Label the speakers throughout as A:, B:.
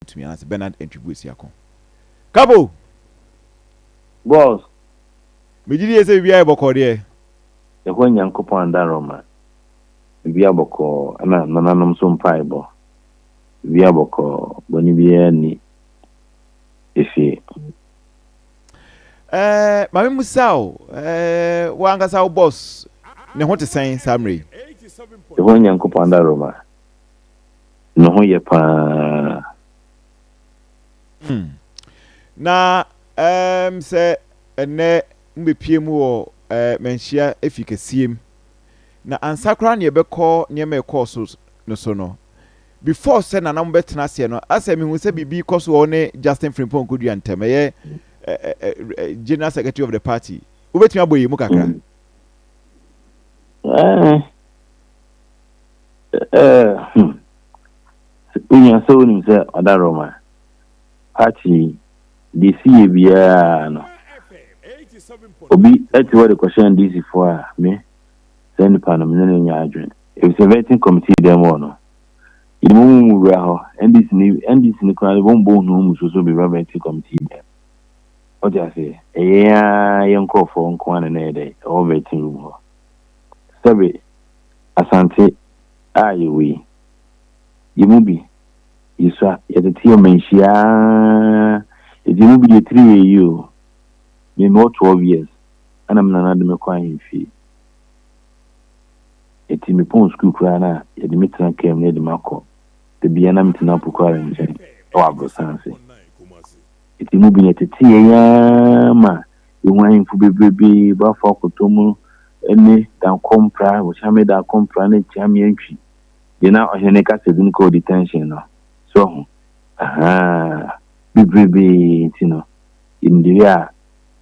A: Wontumi anaasɛ Bernard Antwi Boasiako. Kabo!
B: Boss!
A: Megye die sɛ biribiara yɛ bɔkɔɔ deɛ?
B: Yehowa Nyankopɔn adaworoma, biribiara bɔkɔɔ, ɛna nananom nso mpaebɔ, biribiara bɔkɔɔ, bɔne biara nni efie.
A: Ɛɛ, ma memmisa wo, ɛɛ, wo ankasa wo boss ne ho te sɛn saa mmerɛ yi?
B: Yehowa Nyankopɔn adaworoma, ne ho yɛ paa.
A: Na ɛɛm sɛ ɛnnɛ mobɛpue mu wɔ ɛɛ manhyia efi kɛseɛ mu. Na ansa koraa na yɛbɛkɔ nneɛma a ɛkɔɔ so no so no, before sɛ Nana mobɛtena aseɛ no, asɛ mehu sɛ biribi rekɔ so wɔ wo ne Justin Frimpong Kodua ntam, ɛyɛ ɛ General Secretary of the party. Wobɛtumi abɔ yɛn mu kakra?
B: Ɛɛ, ɛɛ, hmm. Wonya sɛ wonim sɛ ɔda Roma party yi deɛ ɛsi yɛ biara no obi te hɔ de kɔhyɛ NDC foɔ a me saa nipa no me ne no nyɛ adwene efisɛ vetting committee dɛm hɔ no yɛde wɔn mu wura hɔ NDC ni NDC ni koraa wɔn bɔ ohun mu soso bi wura vetting committee dɛm wɔte aseɛ ɛyɛ yɛn ara yɛn nkorɔfoɔ nko ara na ɛyɛ dɛ ɛwɔ vetting room hɔ sɛbe Asante a yɛwɔ yi yɛn mu bi yɛsua, yɛtete yɛn manhyia ara, nti yɛn mu bi deɛ tiri yɛ yie o. Me mewɔ 12 years ɛna me nana de me kɔ ahemfie. Nti mepɔn sukuu koraa na yɛde me tena kaa mu na yɛde me akɔ. Da biara na metena Apokuare nkyɛn ɛwɔ aborosan ase. Nti mu bi yɛtete yɛn ara ma yɛhu ahemfo bebrebe, Bafo Akoto mu ne Dankɔmpra, Wɔkyame Dankɔmpra ne Kyeame Antwi. Deɛ na ɔhene no ka sɛ de no kɔɔ detention no, so wahu? Ahaa, bebrebee nti no, yɛnim deɛ a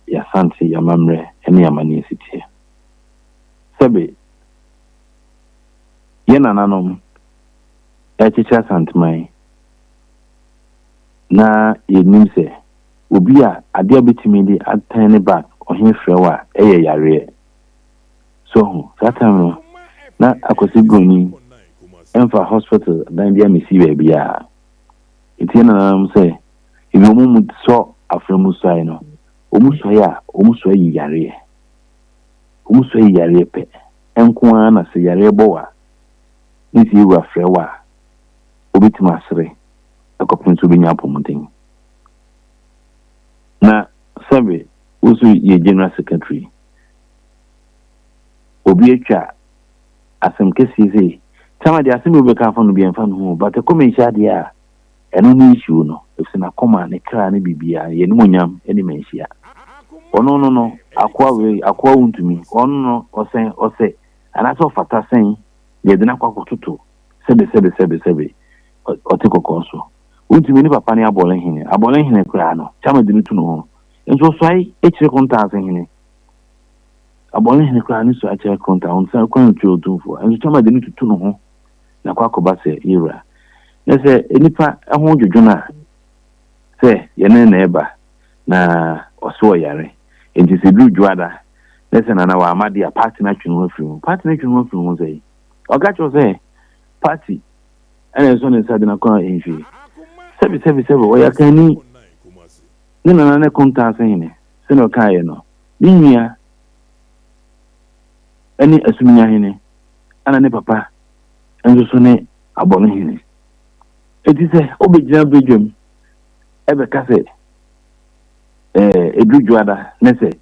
B: yɛasante, yɛn amammerɛ ne yɛn amanneɛ si teɛ. Sɛbe yɛn nananom rekyekyere Asanteman, na yɛnim sɛ obi a adeɛ a ɔbɛtumi de atɛn ne back ɔhene frɛ wo a, ɛyɛ yareɛ. So ho? Saa time no, na Akwasi Broni mfa hospital dan bi amesi baabiara. Nti yɛn nananom sɛ, ebi wɔn mu sɔ afra mu suae no, wɔn suae a, wɔn suae yi yareɛ. Wɔn suae yi yareɛ pɛ nko ara na sɛ yareɛ bɔ wo a, ne sɛ yɛwura frɛ wo a, wobɛtumi asere ɛkɔpem sɛ wobɛnya apɔmuden. Na sɛbe wo nso yɛ general secretary, obi atwa asɛm kɛseɛ sei sama deɛ asɛm bi wobɛka afa no bi ɛmfa no ho but ɛkɔ manhyia adeɛ a ɛno ne issue no ɛfisɛ n'akoma ne kra ne biribiara yɛ animuonyam ne manhyia ɔno no no akoa wei akoa wontumi ɔno no ɔsɛn ɔsɛ anaasɛ ɔfata sɛn yɛde no akɔ akɔtoto sɛbe sɛbe sɛbe sɛbe ɔte kɔkɔɔ so wontumi ne papa ne abɔle hene abɔle hene koraa no kyama de no tu no ho nso ɔsɔe akyire kontaase hene Abɔne hene koraa ne su akyerɛ kronta wo nsa kwan ntua otumfoɔ nso kyama de no tutu no ho na kɔ akɔba sɛ yewura na sɛ nnipa ho dwodwo no a sɛ yɛne na ɛba na ɔse ɔyare nti sɛ duru dwoada na sɛ nana wama de a party no atwe ne ho afiri ho party no atwe ne ho afiri ho sɛ ɔka kyerɛ sɛ party ɛna ɛsɔ ne nsa de no akɔ nhwie sɛbi sɛbi sɛbi ɔyɛ akanni ne nana ne konta ase hene sɛnea ɔkaeɛ no Ne nua ne Asuminyahene, ɛna ne papa nso so ne Abɔnohene. Enti sɛ wobɛgyina badwam bɛka sɛ ɛduru Dwoada ne sɛ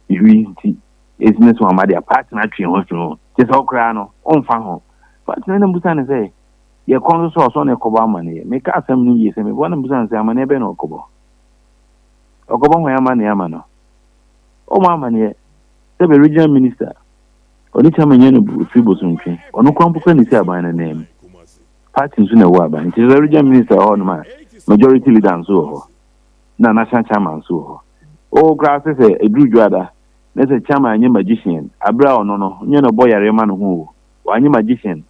B: biribi nti ɛsi ne so ama deɛ paati no atwe ho afiri ho, kyerɛ sɛ wo koraa no womfa ho. Paati no na mbusa no sɛ yɛkɔ nso so ɔsɔ ne kɔbɔ amaneɛ. Meka asɛm no yie sɛ meboa na mbusa no sɛ amaneɛ bɛn na ɔkɔbɔ? Ɔkɔbɔ hwan amaneɛ ama no? Ɔmmɔ amaneɛ sɛ bɛ regional minister ɔne chairman nyɛ no firi Bosontwe ɔno koraa mpo koraa na ɛsi aban no nan mu. Party nso na ɛwɔ aban nti sɛ regional minister wɔ hɔ nom a majority leader nso wɔ hɔ na national chairman nso wɔ hɔ. Wo koraa sɛ sɛ ɛduru dwoada na sɛ chairman anyɛ magician aberɛ a ɔno no nyɛ na ɔbɔ yareɛ ma no ho o wanyɛ magician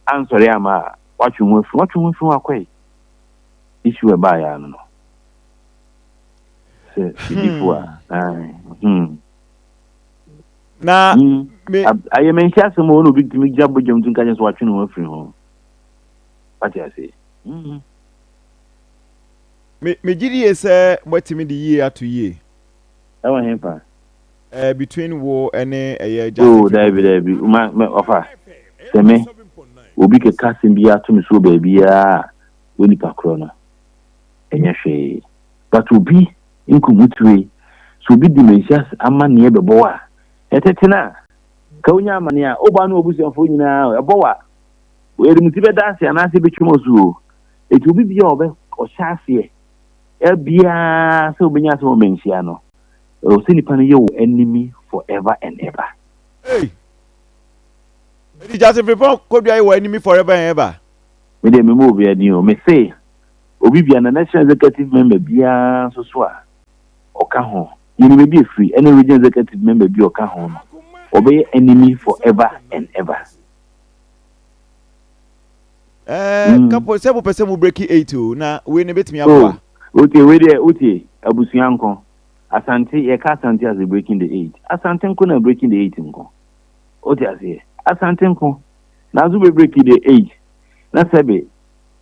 B: ansɔre amma a watwe ho afiri watwe ho afiri ho akɔe issue ɛbaeɛ ano no. Sɛ edifo a. Hmm.
A: Na
B: me. Ayɛ me nhyɛ asɛm o na obi tumi gyina badwam nti nka kyerɛ sɛ watwe ne ho afiri ho. Wate ase? Hmm.
A: Me megye die sɛ moatumi de yie ato yie.
B: Ɛwɔ he fa?
A: Between wo ne ɛyɛ Justin
B: Oh, daabi
A: Frimpong.
B: Daabi, ma me ɔfa sɛ me obi keka asɛm bi ato me so wɔ baabiara a, wɔ nipa korɔ no ɛnyɛ hwee. But obi nkumutire, sɛ obi di manhyia amanneɛ bɛbɔ wo a, ɛtete no a, ka wonya amanneɛ a, woba ne w'abusuafoɔ nyinaa ɛbɔ wo a, yɛde mo ti bɛda ase anaasɛ ɛbɛtwam asu o. Enti obi biara a ɔbɛ ɔhyɛ aseɛ biara sɛ wobɛnya asɛm wɔ manhyia no, ɛwɔ sɛ nipa no yɛ wo enemy forever and ever.
A: Hey! Eti Justin Frimpong Kodua yɛ wɔ enemy forever and ever?
B: Me deɛ memmɔ obiara din o, mese obi biara na national executive member biara nso so a ɔka ho, yɛnim baabi a ɛfiri, ɛne regional executive member bi a ɔka ho no, ɔbɛyɛ enemy forever and ever.
A: Ɛɛ kapo sɛ mopɛ sɛ mo breaki eight o, na wei no ebetumi aboa.
B: Oh, wotie wei deɛ, wotie abusua nko. Asante, yɛka Asante as a breaking the eight. Asante nko na breaking the eight nko. Wote aseɛ? Asante nko. Nanso bɛ breaki the eight. Na sɛbe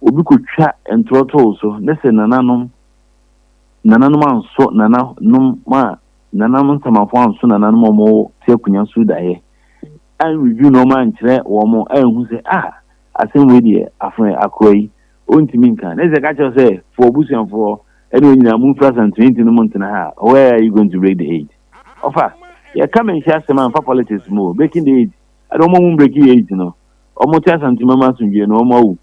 B: obi kɔtwa ntorɔ to wo so, ne sɛ nananom, nananom ansɔ nananom a, nananom nsamanfoɔ anso nananom a wɔte akonnwa so daeɛ. An review nnoɔma ankyerɛ wɔn anhu sɛ ah asɛm wei deɛ afono akoa yi ɔntumi nka na sɛ ka kyerɛ sɛ fo abusuafoɔ ɛne wɔn nyinaa momfiri Asantene nti no montena ha a, where are you going to break the eight? Ɔfa yɛka manhyia asɛm a mfa politics mu o, breaking the eight ɛde wɔn a wɔn breaking eight no wɔn te Asantema mu asomdwie no wɔn awu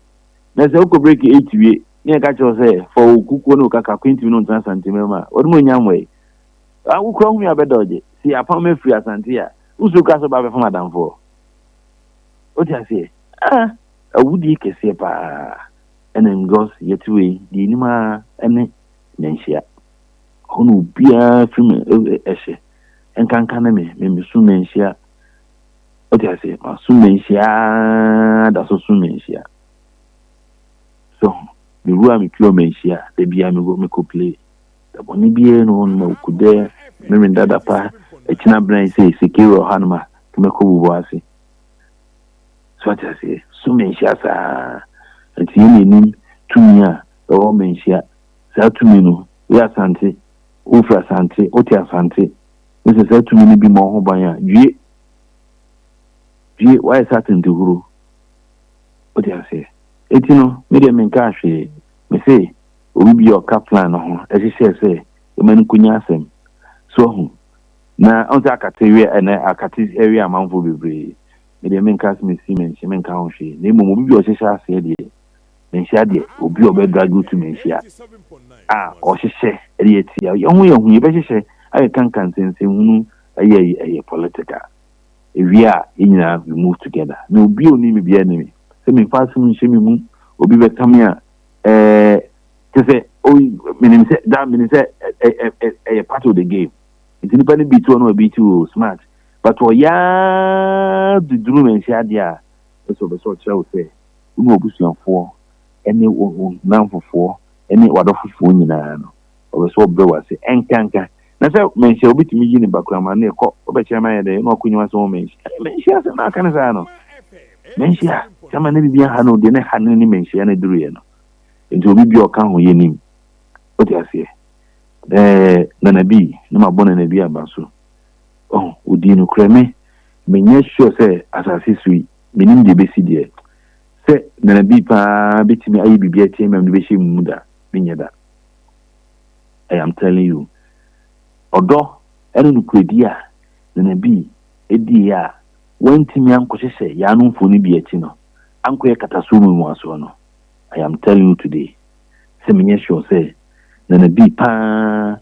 B: na sɛ wokɔ break eight wie ne yɛka kyerɛ sɛ fa wo kukuo ne wo kaka kwentimi no ntena Asantema mu a wɔde mo nyam wɔ yi wokura humi abɛdɔgye si apam afiri Asante a Wosuro koraa sɛ ɔba abɛfam adamfoɔ. Wote aseɛ? Ah, awudie kɛseɛ paa ɛna because yɛte wei deɛ yɛnim ara ɛne manhyia. Hɔ na obiara firi me ɛhyɛ. Nkanka ne me, me meso manhyia. Wote aseɛ? Maso manhyia ara da so so manhyia. So, mewura me pure manhyia, da biara mekɔ play. Da bɔne biara nni hɔ nom a oku dɛ Memen dada pa akyina bena yi sɛ sekere wɔ hanom a nka mɛkɔ bobɔ ase. So ate aseɛ? So manhyia saa? Nti yɛn na yɛnim tumi a ɛwɔ manhyia. Saa tumi no, woyɛ Asante, wofiri Asante, wote Asante, ne sɛ saa tumi no bi mmɔ wo ho ban a, due! Due! Woayɛ sɛ atentehuro. Wote aseɛ? Enti no, me deɛ menkaa hwee. Mese, Obi bi a ɔka plan no ho hyehyɛɛ sɛ yɛma no nkonya asɛm. So wahu? Na ɔn sɛ akate we ɛnɛ akate ɛwe amanfoɔ bebree. Me deɛ menka sɛ mesi menhyɛ menka ho hwee. Na mmom obi bi a ɔhyehyɛ aseɛ deɛ menhyia deɛ obi a ɔbɛ drag you to menhyia a ɔhyehyɛ ɛde atia yɛn ho yɛn ho yɛbɛhyehyɛ ayɛ kanka nsɛnsɛnhunu ɛyɛ ɛyɛ political. Ewie a yɛn nyinaa we move together. Na obi a onim me biara nim me sɛ memfa asɛm nhyɛ me mu obi bɛka me a ɛɛ te sɛ oyi menim sɛ da menim sɛ ɛyɛ part of the game nti nipa no bi ti hɔ no bi ti o smart but ɔyaa duduru na nhyɛ adeɛ a ɛsɛ ɔbɛ sɛ ɔkyerɛ wo sɛ wo ne w'abusuafoɔ ɛne wo namfofoɔ ɛne w'adɔfofoɔ nyinaa no ɔbɛ sɛ ɔbrɛ w'ase ɛnkanka na sɛ menhyɛ obi tumi yi ne bakurama ne ɛkɔ ɔbɛkyerɛ ma yɛ dɛ ɛna ɔkɔ nyima sɛ wɔn menhyɛ menhyɛ asɛm na aka ne saa no. Manhyia sɛ ma na biribi aha no deɛ na ɛha no ne manhyia no duruiɛ no nti obi bi a ɔka ho yɛnim wote aseɛ ɛɛ nana bi na mabɔ nana bi aba so ɔho ɔdii nokorɛ me menyɛ sure sɛ asase so yi menim deɛ ɛbɛsi deɛ sɛ nana bi paa bɛtumi ayɛ biribi atia me a mede bɛhyɛ mu da menyɛ da I am telling you ɔdɔ ɛne nokorɛdi a nana bi ɛdiiɛ a wantumi ankɔhyehyɛ yaanomfoɔ no bi akyi no ankɔyɛ katasoɔ mmuasoɔ no, I am telling you today sɛ menyɛ sure sɛ Nana B paa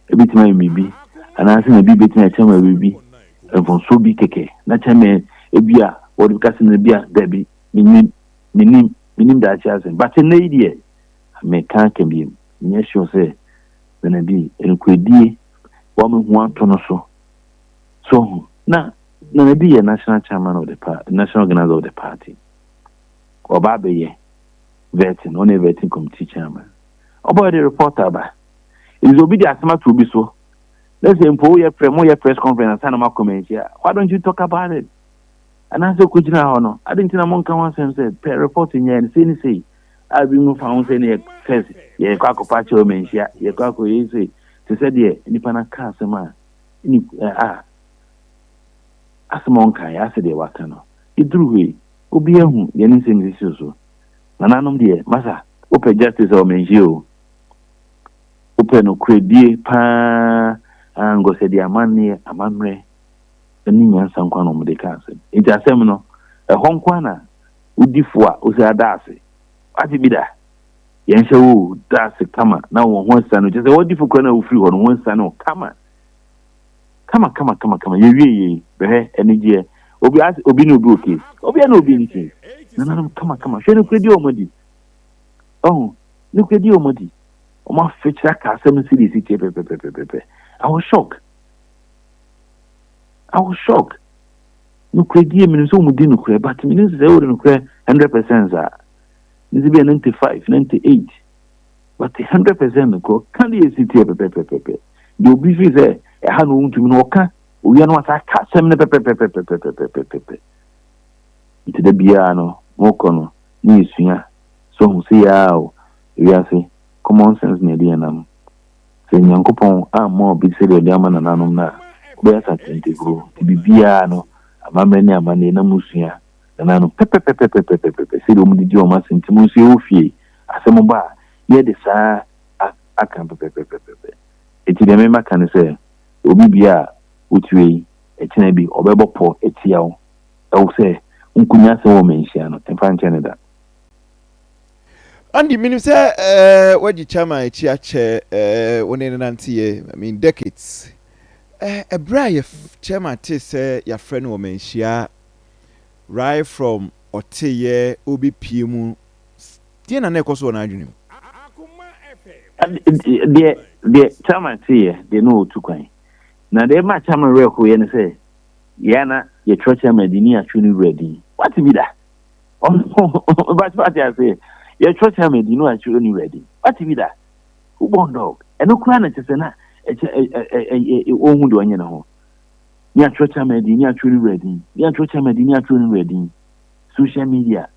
B: bɛtumi ayɛ biribi anaasɛ Nana B bɛtumi akyɛ ma biribi mfomsoɔ bi kɛkɛ na kyɛ me ebi a wɔde bɛka sɛ Nana B a dabi menim menim menim daakye asɛm but nnɛ yi deɛ meka aka biem menyɛ sure sɛ Nana B nokorɛdie wɔamehu ato no so so ho na Nana bi yɛ national chairman of the party, national organizer of the party. Ɔba abɛyɛ vetting, ɔno yɛ vetting committee chairman. Ɔbɔ de report aba. Nti obi de asɛm ato obi so. Let's say mpo woyɛ press, moyɛ press conference ansa na moakɔ manhyia. Why don't you talk about it? Anaasɛ kɔgyina hɔ no, ade nti na monka ho asɛm sɛ pɛ report nyɛ no sei ne sei. A bi mu fa ho sɛ ne yɛ first yɛkɔ akɔpa kyɛw manhyia, yɛkɔ akɔ yɛ sei te sɛ deɛ nipa no aka asɛm a ne a asɛm a ɔnkaeɛ asɛ deɛ waka no. Yɛduru hɔ yi, obi ahu deɛ ne nsɛm sisi so. Nananom deɛ, masa, wopɛ justice a ɔmanhyia o. Wopɛ nokorɛdie paa a nkɔsɛ deɛ amanneɛ, amammerɛ ne nyansa nko na wɔde ka asɛm. Nti asɛm no, ɛhɔ nko na wodi fo a wosɛ ada ase. Wate bi da? Yɛnhyɛ wo da ase kama na wɔn ho asiane no. Kyerɛ sɛ wɔdi fo koraa na wofiri hɔ no, ho asiane wo kama. Kama kama kama kama. Yɛwie yei, bɛhwɛ anigyeɛ. Obi ase, obi ne obi wɔ case. Obi ne obi nni case. Nananom kama kama. Hwɛ nokorɛdie a wɔn adi. Ɔho, nokorɛdie a wɔn adi. Wɔn afekyerɛ aka asɛm no sɛdeɛ ɛsi teɛ pɛpɛpɛpɛpɛ. I was shocked. I was shocked. Nokorɛdie, menim sɛ wɔn di nokorɛ, but menim sɛ wɔde nokorɛ 100% saa. Nti bi a 95, 98, but 100% nokorɛ, ɔka deɛ ɛsi teɛ pɛpɛpɛpɛpɛ. Deɛ obi firi sɛ ɛha na ɔntumi no, ɔka owia no asa aka asɛm no pɛpɛpɛpɛpɛpɛpɛpɛ. Nti da biara no, mokɔ no, ne yɛsua. So hu sɛ yɛa o, ewiase, common sense na ɛde yɛn nam. Sɛ Nyankopɔn amma obi sɛdeɛ ɔde ama nananom no a, wobɛyɛ asatentehuro. Nti biribiara no, amammerɛ ne amanneɛ na musua nananom pɛpɛpɛpɛpɛpɛpɛ sɛdeɛ wɔn didi wɔn ase. Nti mo nso yɛwɔ fie, asɛm ba a, yɛde saa aka pɛpɛpɛpɛpɛ. Nti deɛ mema ka ne sɛ, obi bia a wotue yi, ɛkyena bi ɔbɛbɔ pɔ atia wo. Ɛwɔ sɛ nkonya asɛm wɔ manhyia no, mfa nkyɛ ne da.
A: Andy, menim sɛ wagye chairman akyi akyɛ, wo ne no nanteɛ, I mean, decades. Ɛberɛ a yɛ chairman te sɛ yɛafrɛ no wɔ manhyia, right from ɔteyɛ ɔbɛpie mu, deɛ na na ɛkɔ so wɔ n'adwene mu?
B: Deɛ chairman teeɛ deɛ na ɔtu kwan. Na deɛ ma chairman werɛ hoeɛ ne sɛ, yɛa na yɛtwerɛ chairman din ne yɛatwerɛ no wura din. Wate bi da? Wate aseɛ? Yɛtwerɛ chairman din ne yɛatwerɛ no wura din. Wate bi da? Wobɔn dog. Ɛno koraa na kyerɛ sɛ na ɛkyɛ ɔnhu deɛ ɔnyɛ ne ho. Ne yɛatwerɛ chairman din ne yɛatwerɛ no wura din. Ne yɛatwerɛ chairman din ne yɛatwerɛ no wura din. Social media.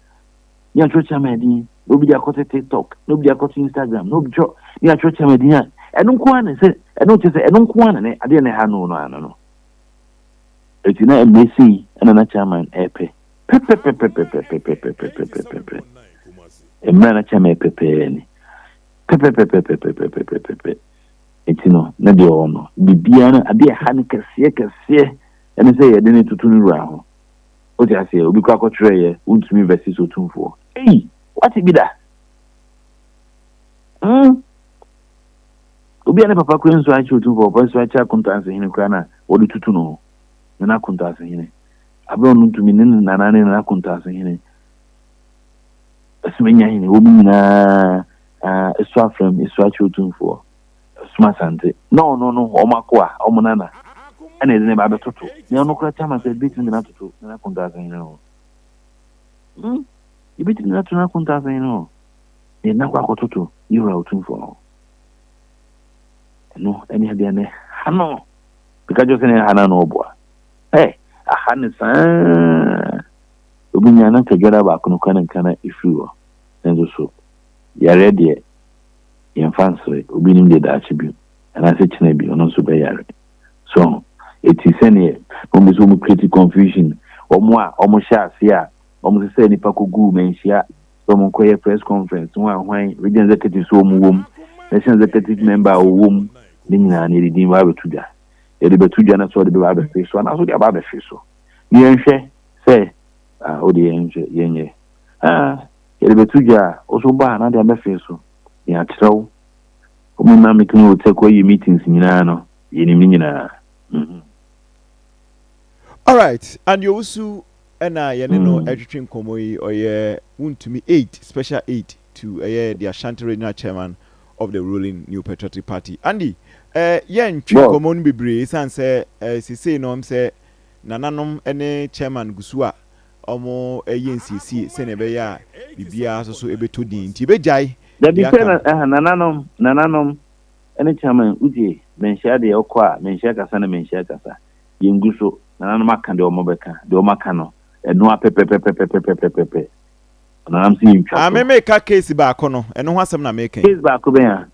B: Ne yɛatwerɛ chairman din na obi de akɔto TikTok, na obi de akɔto Instagram, na obi twerɛ ne yɛatwerɛ chairman din a ɛno nko ara na sɛ ɛno kyerɛ sɛ ɛno nko ara na ne adeɛ na ɛha no no ano no. Eti na mmerɛ sei ɛna na chairman ɛɛpɛ pɛpɛpɛpɛpɛpɛpɛpɛpɛpɛpɛ. Mmerɛ na chairman ɛpɛ pɛɛ ni pɛpɛpɛpɛpɛpɛpɛpɛpɛ. Eti no na deɛ ɔwɔ no biribiara no adeɛ ɛha no kɛseɛ kɛseɛ ɛne sɛ yɛde ne toto no wura ho. Wote aseɛ? Obi kɔ akɔtwerɛ yɛ wontumi versus Otumfoɔ. Ei, wate bi da? Obi a ne papa kura nsuo akyɛ Otumfoɔ, papa nsuo akyɛ Akontansehene koraa na wɔde tutu no ho. Nana Akontansehene. Abere ɔno ntumi ne nana ne Nana Akontansehene. Ɛsomanya hene, wɔn nyinaa ɛso afrɛm, ɛso akyɛ Otumfoɔ. Ɛsom Asante. Na ɔno no, wɔn akoa, wɔn nana, ɛna ɛde ne ba abɛtoto. Na ɔno koraa kyama sɛ ebetumi de n'atoto Nana Akontansehene ho. Ebetumi de n'ato Nana Akontansehene ho. Na ɛna akɔ akɔtoto Yewura Otumfoɔ ho. Ɛno ɛne adeɛ ne ha no. Bika kyerɛ sɛ ne ha no na ɔboa. Ɛ aha ne saa. Obi nya na nkadwara baako no kora ne nka na efiri hɔ. Nanso so yareɛ deɛ yɛmfa nsere. Obi nim deɛ daakye bi anaasɛ kyena bi ɔno nso bɛyare. So eti sɛneɛ wɔn bi so wɔn create confusion, wɔn a wɔn hyɛ ase a wɔn sɛ nipa kogu manhyia sɛ wɔn nkɔyɛ press conference wɔn a hwan region executive so wɔn wɔ mu, national executive member a wɔwɔ mu ne nyinaa no yɛde din ba abɛto dwa. Yɛde bɛto dwa na sɛ ɔde bɛba abɛfe so anaasɛ ɔde aba abɛfe so ne yɛnhwɛ sɛ ah ɔde yɛnhwɛ yɛnyɛ ah yɛde bɛto dwa a ɔso ba a na de abɛfe so ne akyerɛw wɔn mma mi kunu wɔ kɔ yɛ meetings nyinaa no yɛnim ne nyinaa.
A: Alright, Andy Owusu ɛna yɛne no ɛtwetwe nkɔmmɔ yi. Ɔyɛ Wontumi aide, special aide to ɛyɛ the Ashanti Regional Chairman of the ruling New Patriotic Party. Andy, yɛntwe nkɔmmɔ no bebree ɛsiane sɛ seesei no sɛ nananom ne chairman gu so a ɔmo ɛyɛ nsiesie sɛnea ɛbɛyɛ a biribiara nso so ɛbɛtɔ din, nti ɛbɛgyae.
B: Dabi sɛ nananom ɛne chairman wotie manhyia deɛ ɔkɔ a manhyia kasa na manhyia kasa yɛngu so. Nananom aka deɛ ɔmo bɛka, deɛ ɔmo aka no ɛnoa pɛpɛpɛpɛpɛpɛpɛpɛ. Nananom sɛ yɛntwa
A: Ah,
B: so.
A: me meka case baako no, ɛno ho asɛm na meka yi.
B: Case baako bɛn a?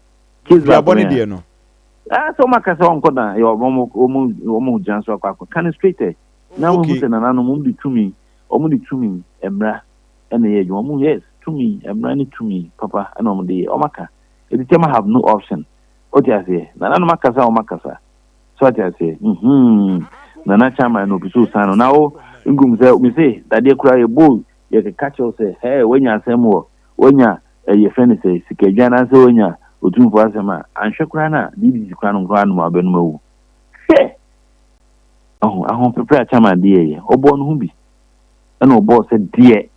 B: Case baako
A: Duabɔ ne
B: bɛn a?
A: deɛ no.
B: Ah, sɛ wɔn aka sɛ ɔnkɔ dan, yɛ wɔn wɔn wɔn gyina so akɔ akɔ. Ka no straight ɛ. Na wɔn hu
A: Okay.
B: sɛ nananom wɔn de tumi, wɔn de tumi mmra ɛna ɛyɛ adwuma. Wɔn yes, tumi mmra ne tumi papa ɛna wɔn de yɛ. Wɔn aka. Eti Tema have no option. Wote aseɛ? Nananom akasa a wɔn akasa. So ate aseɛ? Mhm. Nana Chairman no opi so san no. Na wo ngum sɛ me se dadeɛ koraa yɛ bold yɛkeka kyerɛ wo sɛ hɛɛ woanya asɛm wɔ woanya eh, yɛfrɛ no sɛ sikadwa anaasɛ woanya otumfoɔ asɛm a anhwɛ koraa no a DDC koraa no koraa nom a wobɛnom awu. Hwɛ! Ɔho ahopeprɛ a Chairman de yɛeɛ ɔbɔɔ ne ho bi ɛna ɔbɔɔ sɛ deɛ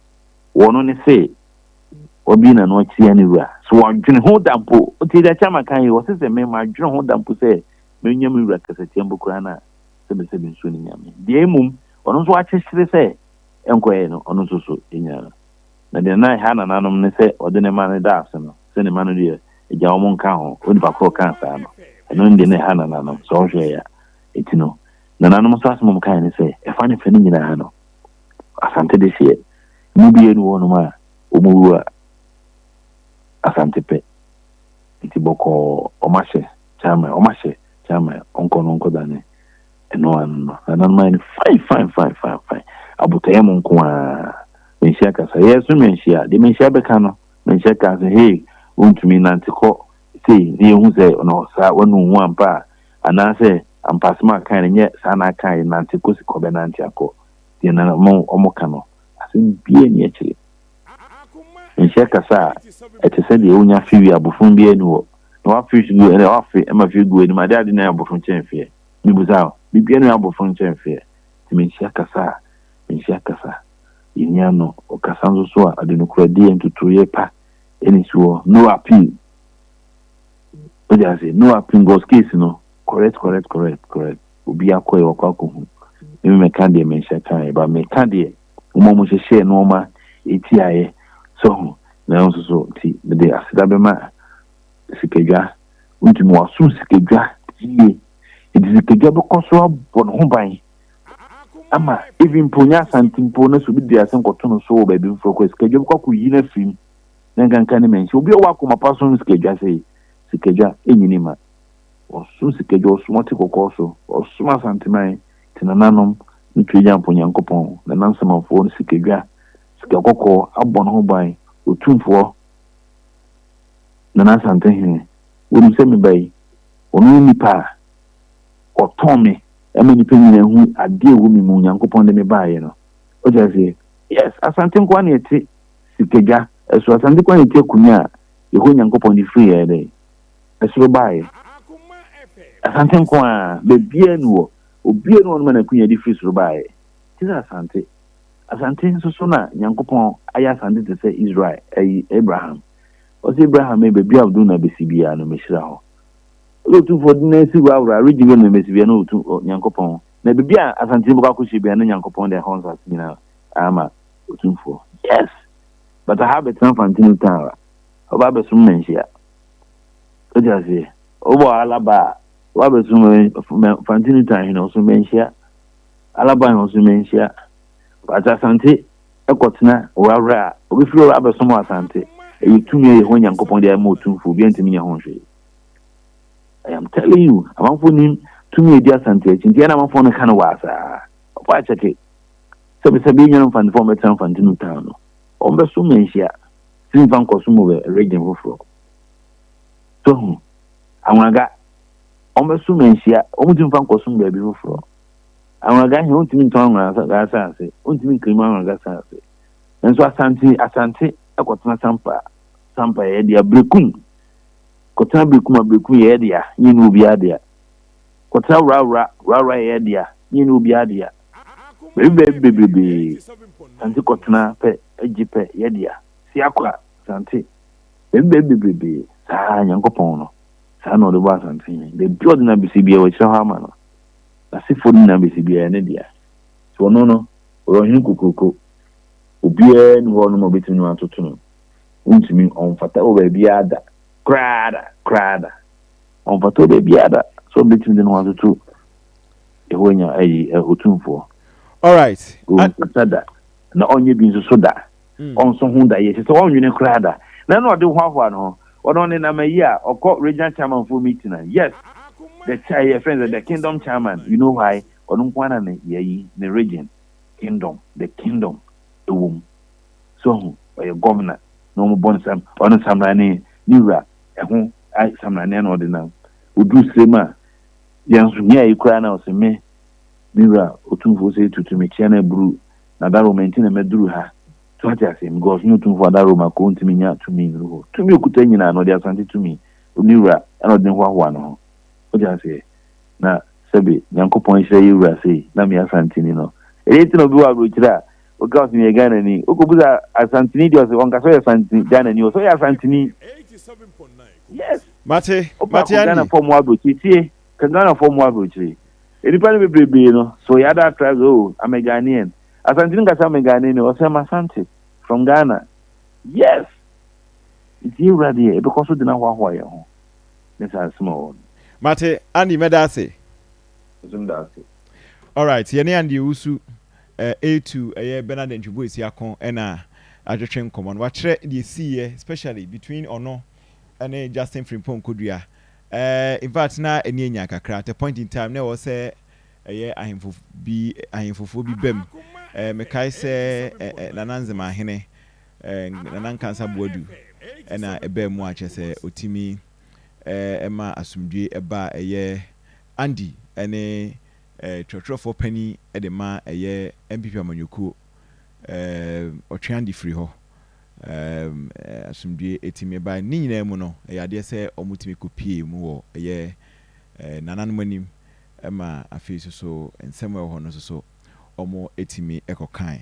B: wɔno ne se wabue n'ano atia ne wura. So wadwene ho da mpo? Wotie deɛ Chairman ka yi, ɔse sɛ me madwene ho da mpo sɛ menya me wura kasatia mpo koraa no a sɛbesɛbe nsuo no nya me. Deɛ mmom ɔno nso akyekyere sɛ ɛnkɔɛ no, ɔno nso so nya no. Na deɛ na ɛha nananom ne sɛ ɔde ne mma no da ase no, sɛ ne mma no deɛ agya wɔn nka ho, onipa korɔ kaa saa no, ɛno ne deɛ na ɛha nananom, sɛ ɔhwɛɛ a. Enti no, nananom nso asɛm a wɔkaeɛ ne sɛ, ɛfa ne fɛ no nyinaa no, Asante de hyeɛ, emu biara nni hɔnom a wɔwu a Asante pɛ. Nti bɔkɔɔ wɔahyɛ chairman, wɔahyɛ chairman ɔnkɔ no ɔnkɔdane ɛno ano no. Nananom ayɛ no fine fine fine fine fine. Abotɔyam nko ara. Manhyia kasa. Yɛso manhyia. Deɛ manhyia bɛka no, manhyia kaa sɛ hey, wontumi nante kɔ sei na yɛhu sɛ ɔno saa wanu ho ampa a, anaasɛ ampa asɛm a kae no nyɛ saa na aka yɛ nante kɔsi kɔ bɛnante akɔ. Deɛ na wɔn ka no, asɛm biara nni akyire. Nhyɛ kasa a ɛte sɛ deɛ wonya fe wie abofon biara nni hɔ. Na wafe so gu ɛnna wafe ma fe gu anim ade ade na abofon kyɛn feɛ. Mibisa wo, biribiara nni hɔ abofon kyɛn feɛ. Nti menhyia kasa a, menhyia kasa. Yɛnni ano. Ɔkasa nso so a, ɔde nokorɛdie, ntotoeɛ pa ɛna esi hɔ. No appeal. Wote ase? No appeal because case no, correct, correct, correct, correct. Obi akɔ yɛ wakɔ akɔhu. Me mɛka deɛ menhyɛ kaeɛ, but meka deɛ wɔn a wɔhyehyɛɛ nneɛma tiaeɛ so ho. Nanso so nti mede aseda bɛma sikadwa. Wontumi wasom sikadwa yie. Nti sikadwa bɛkɔ so abɔ ne ho ban ama even mpo nyɛ Asante mpo na sɛ obi de asɛm kɔto no so wɔ baabi foforɔ kɔ sikadwa bɛkɔ akɔyi no afiri mu na nkanka ne manhyia. Obi a ɔwɔ akoma pa som sikadwa sɛ sikadwa ɛnyini ma. Ɔsom sikadwa, ɔsom ɔte kɔkɔɔ so, ɔsom Asanteman, te nananom ne Tweagyampɔn Nyankopɔn, Nana Nsamanfoɔ ne sikadwa, sika kɔkɔɔ abɔ ne ho ban, Otumfoɔ Nana Asantehene, wonim sɛ me ba yi, ɔno ne nipa a ɔtɔn me ma nipa nyinaa hu adeɛ a ɛwɔ me mu, Nyankopɔn de me baeɛ no. Wote aseɛ? Yes, Asante nkoa na ɛte sikadwa so, Asante nkoa na ɛte akonnwa a Yehowa Nyankopɔn de firi yɛn dɛn? Ɛsoro baeɛ. Asante nko ara, baabiara nni hɔ. Obiara nni hɔ nom a n'akonya de firi soro baeɛ. Te sɛ Asante. Asante nso so na Nyankopɔn ayɛ Asante te sɛ Israel, ayi, Abraham. Ɔse Abraham ei, baabi a wode wo nan bɛsi biara no, mɛhyira hɔ. Ɔse Otumfoɔ de nan si Wawra, region bi a nan bɛsi biara no, Otum, Nyankopɔn. Na baabi a Asante bɛkɔ akɔhyɛ biara no, Nyankopɔn de ɛhɔ nsase nyinaa ama Otumfoɔ. Yes! But aha bɛtena Mfantini town ara. Ɔba abɛsom manhyia. Wote aseɛ? Wobɔ Alaba a, woabɛsom Mfantini town hene, ɔsom manhyia. Alaba hene, ɔsom manhyia. But Asante kɔtena Worawora a, obɛfiri hɔ abɛsom Asante. Ɛyɛ tumi a Yehowa Nyankopɔn de ama otumfoɔ, obiara ntumi nyɛ ho hwee. I am telling you, amanfoɔ nim tumi a ɛdi Asante akyi, nti ɛna amanfoɔ no ka no waa saa. Ɔkɔ akyɛke. Sɛbisɛbi yɛn nuanom Mfantefoɔ a wɔbɛtena Mfantini town no, wɔbɛsom manhyia. Tumi mfa nkɔsom wɔ region foforɔ. So ho? Anwraga, wɔbɛsom manhyia, wɔntumi mfa nkɔsom baabi foforɔ. Anwraga he, wontumi ntɔn anwraga asase, wontumi nklemu anwraga asase. Nanso Asante, Asante kɔtena Sampa, Sampa yɛ dea, Berekum, kɔtena Berekum a Berekum yɛ dea, nyɛ ne obiara dea. Kɔtena Wrawra, Wrawra yɛ dea, nyɛ ne obiara dea. Baabi baabi bebrebe, Asante kɔtena pɛ, gye pɛ, yɛ dea. Siakwa, Asante, baabi baabi bebrebe, saa Nyankopɔn no, saa na ɔde bɔ Asante he. Baabi a ɔde no abɛsi biara, wahyira hɔ ama no. N'asefoɔ no nyinaa bɛsi biara, ɛyɛ ne dea. Nti ɔno no, ɔyɛ ɔhene kokuroko. Obiara nni hɔ nom a ɔbɛtumi ne no atoto no. Wontumi, ɔmfata wɔ baabiara da. Koraa da, koraa da. Ɔmfata wɔ baabiara da sɛ ɔbɛtumi de ne ho atoto Yehowa nya ayi, Otumfoɔ.
A: Alright.
B: Ɔmfata da, na ɔnyɛ bi nso so da. Ɔnso ho da yɛ sɛ ɔnwene koraa da na ɛna ɔde hoahoa no ho. Ɔno ɔne nam ayi a ɔkɔ regional chairman for meeting a, yes, the chair yɛ friends, the kingdom chairman. You know why? Ɔno nko ara ne yɛyi ne region kingdom, the kingdom ɛwɔ mu so ho. Ɔyɛ governor na ɔmo bɔ nsam, ɔno samrane ne wura ɛho samrane na ɔde nam oduru srem a yɛn nso nyɛ ayi koraa na ɔsɛ me wura Otumfoɔ sɛ tutu me kyia na aburu na daroma nti na mɛduru ha so. Ate ase? Because ne Otumfoɔ adaroma ko ntumi nya tumi nnuru hɔ. Tumi okuta nyinaa na ɔde Asante tumi ne wura ɛna ɔde ne hoahoa ne ho. Wote aseɛ? Na sɛbe Nyankopɔn hyerɛ yɛ wura sei na meyɛ Asanteni no, ɛdeɛ nti na obi wɔ aburokyire a woka ɔsɛ meyɛ Ghanani, wokɔbusa Asanteni deɛ, ɔsɛ ɔnka sɛ ɔyɛ Asanteni Ghanani, ɔsɛ ɔyɛ Asanteni. Yes.
A: Mate.
B: Wopɛ
A: mate
B: akɔ
A: Andy.
B: Ghanafoɔ mu aburokyire tie ka Ghanafoɔ mu aburokyire nnipa no bebrebee no so yɛ other tribes. "Oh, I'm a Ghanaian." Asanteni nkasa "I'm a Ghanaian." Ɔsɛ "I'm Asante from Ghana." Yes, nti yɛwura deɛ ɛbɛkɔ so de no ahoahoa yɛn ho ne saa nsɛm a ɛwɔ no.
A: Mate, Andy, mɛda ase.
B: Nso da ase.
A: Alright, yɛne Andy Owusu A2, ɛyɛ Bernard Ntwibo Esiako, ɛna atwetwe nkɔmmɔ no. Wakyerɛ deɛ siiɛ, especially between ɔno ɛne Justin Frimpong Kodua. In fact, na ɛni anya kakra at a point in time na ɛwɔ sɛ ɛyɛ ahemfo bi, ahemfofoɔ bi bam. Mekae sɛ Nana Nzemahene, Nana Nkansa Boadu, ɛna ɛbaa mu akyɛ sɛ ɔtumi ɛma asomdwe ɛba. Ɛyɛ Andy ɛne twerɛtwerɛfoɔ panin de ma ɛyɛ NPP amanyɔkuo, ɔtwe Andy firi hɔ. Asomdwe ɛtumi ɛba. Ne nyinaa mu no, ɛyɛ adeɛ sɛ ɔmotumi kɔpie mu wɔ ɛyɛ nananom anim, ɛma afei nso so nsɛm a ɛwɔ hɔ no nso so ɔmo ɛtumi ɛkɔkae.